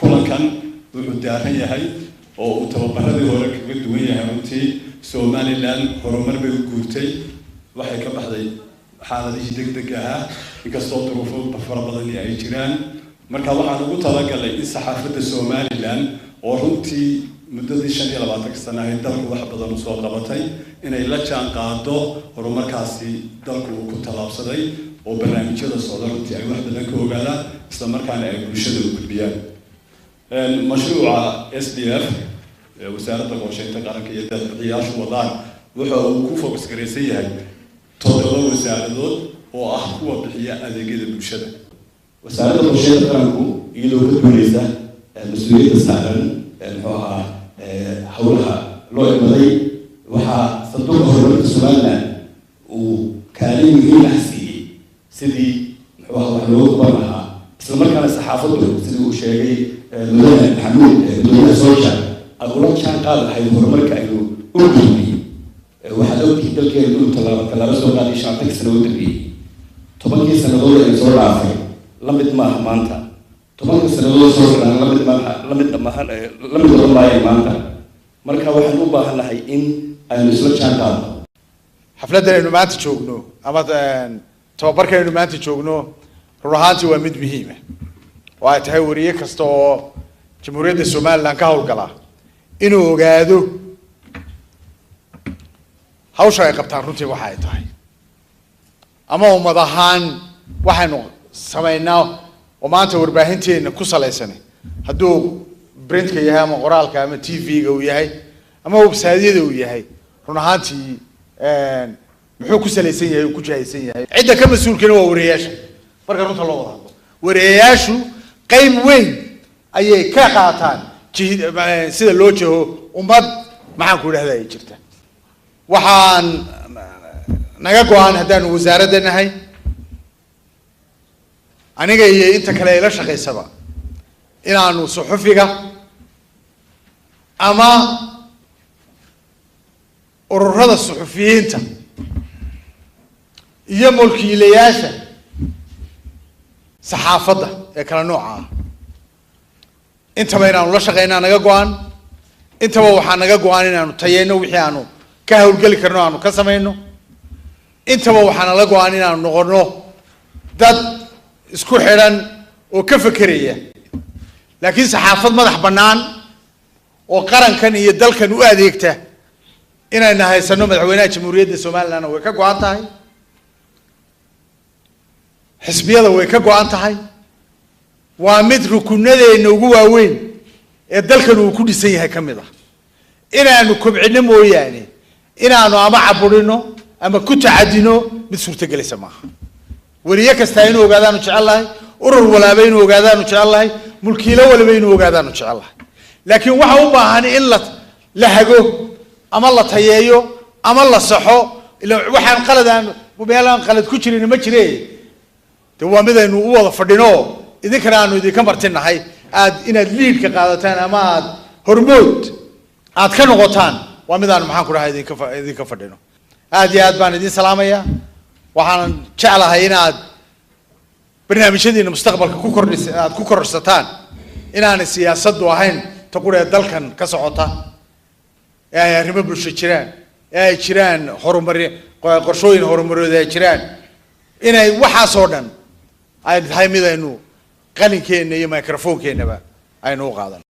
Kulankan wuxuu daaran yahay oo uu tababaradii hore kaga duwan yahay, runtii Somaliland horumar bay u guurtay, waxay ka baxday xaaladihii deg deg ahaa, inkastoo duruufo fara badan ay jiraan. Marka waxaan ugu talagalay in saxaafadda Somaliland, oo runtii muddadii 25-ka sano ahayd dalku wax badan usoo qabatay, inay la jaan qaado horumarkaasi dalku uu ku tallaabsaday, oo barnaamijyada socda runtii ay wax badan ka ogaadaan, isla markaana ay bulshada u gudbiyaan. Mashruuca SDF Wasaaradda Qorsheynta Qaranka iyo deeqbixiyaashu wadaan wuxa uu ku focus garaysan yahay 7 wasaaradood oo ah kuwa bixiya adeegyada bulshada. Wasaaradda Qorsheynta Qaranku, iyadoo ka duuleysa mas-uuliyadda saaran, muxuu ahaa, howlaha loo imaday, waxaa Sanduuqa Horumarinta Somaliland uu kaalin muhiim ah siiyey sidii, muxuu ahaa, wax looga qaban lahaa, isla markaana saxaafaddu, sidii uu sheegay Mudane Maxamuud, gudoomiyaha SOLJA, ay ula jaan qaadi lahayd horumarka aynu u gudbiyey. Waxaad ogtihiin dalkeenu inuu tallaabo tallaabo soo qaaday 50-kii sano u dambeeyey. 10-kii sannadood aynu soo dhaafay la mid maaha maanta, 10-ka sannadood soo socdaan la mid maaha, la mid maaha, la mid noqon maayeen maanta. Marka waxaan u baahannahay in aynu isla jaan qaadno. Xafladdan aynu maanta joogno ama tababarkan aynu maanta joogno run ahaantii waa mid muhiima oo ay tahay wariye kasta oo Jamhuuriyadda Somaliland ka hawlgala inuu ogaado hawsha ay qabtaan runtii waxa ay tahay, ama ummad ahaan waxaynu samaynaa oo maanta warbaahinteena ku salaysan, hadduu printka yahay ama qoraalka ama TV-ga uu yahay ama website-yada uu yahay, run ahaantii muxuu ku salaysan yahay uu ku jahaysan yahay. Cidda ka mas-uulkana waa wariyayaasha. Marka runta loo wada hadlo, wariyayaashu qayb weyn ayay ka qaataan sida loo jaho ummad, maxaan ku idhahda, ay jirta. Waxaan naga go-an haddaanu wasaaradda nahay, aniga iyo inta kale ila shaqaysaba, inaanu suxufiga ama ururada suxufiyiinta iyo mulkiilayaasha saxaafadda ee kala nooca ah intaba inaanu la shaqeynaa naga go-an. Intaba waxaa naga go-an inaanu tayeyno wixii aanu ka hawlgeli karno aanu ka samayno. Intaba waxaa nala go-an inaanu noqono dad isku xidhan oo ka fekeraya, laakiin saxaafad madax bannaan oo qarankan iyo dalkan u adeegta inayna haysano. Madaxweynaha Jamhuuriyadda Somalilandna way ka go-an tahay, xisbiyada way ka go-an tahay. Waa mid rukunadeena ugu waaweyn ee dalkan uu ku dhisan yahay ka mid ah. Inaanu kobcino mooyaane, inaanu ama caburino ama ku tacadino mid suurtagelaysa maaha. Weriye kastaa inuu ogaadaanu jecel lahay, urur walaaba inuu ogaadaanu jecel lahay, mulkiilo waliba inuu ogaadaanu jecel lahay, laakiin waxa u baahan in la hago ama la tayeeyo ama la saxo. Ila waxaan qalad aan meel aan qalad ku jirin ma jire. De waa mid aynu u wada fadhino, idinkana aanu idinka martinahay aad inaad leadka qaadataan ama aad hormood aad ka noqotaan. Waa mid aanu, maxaan ku dhahay, idinka fadhino. Aad iyo aad baan idin salaamaya. Waxaan jeclahay inaad barnaamijyadiina mustaqbalka ku kordhis aad ku kororsataan inaanay siyaasaddu ahayn ta qura ee dalkan ka socota, ee ay arrimo bulsho jiraan, ee ay jiraan horumari, qorshooyin horumarood ay jiraan, inay waxaas oo dhan ay tahay mid aynu qalinkeenna iyo microphonekeenaba aynu u qaadan.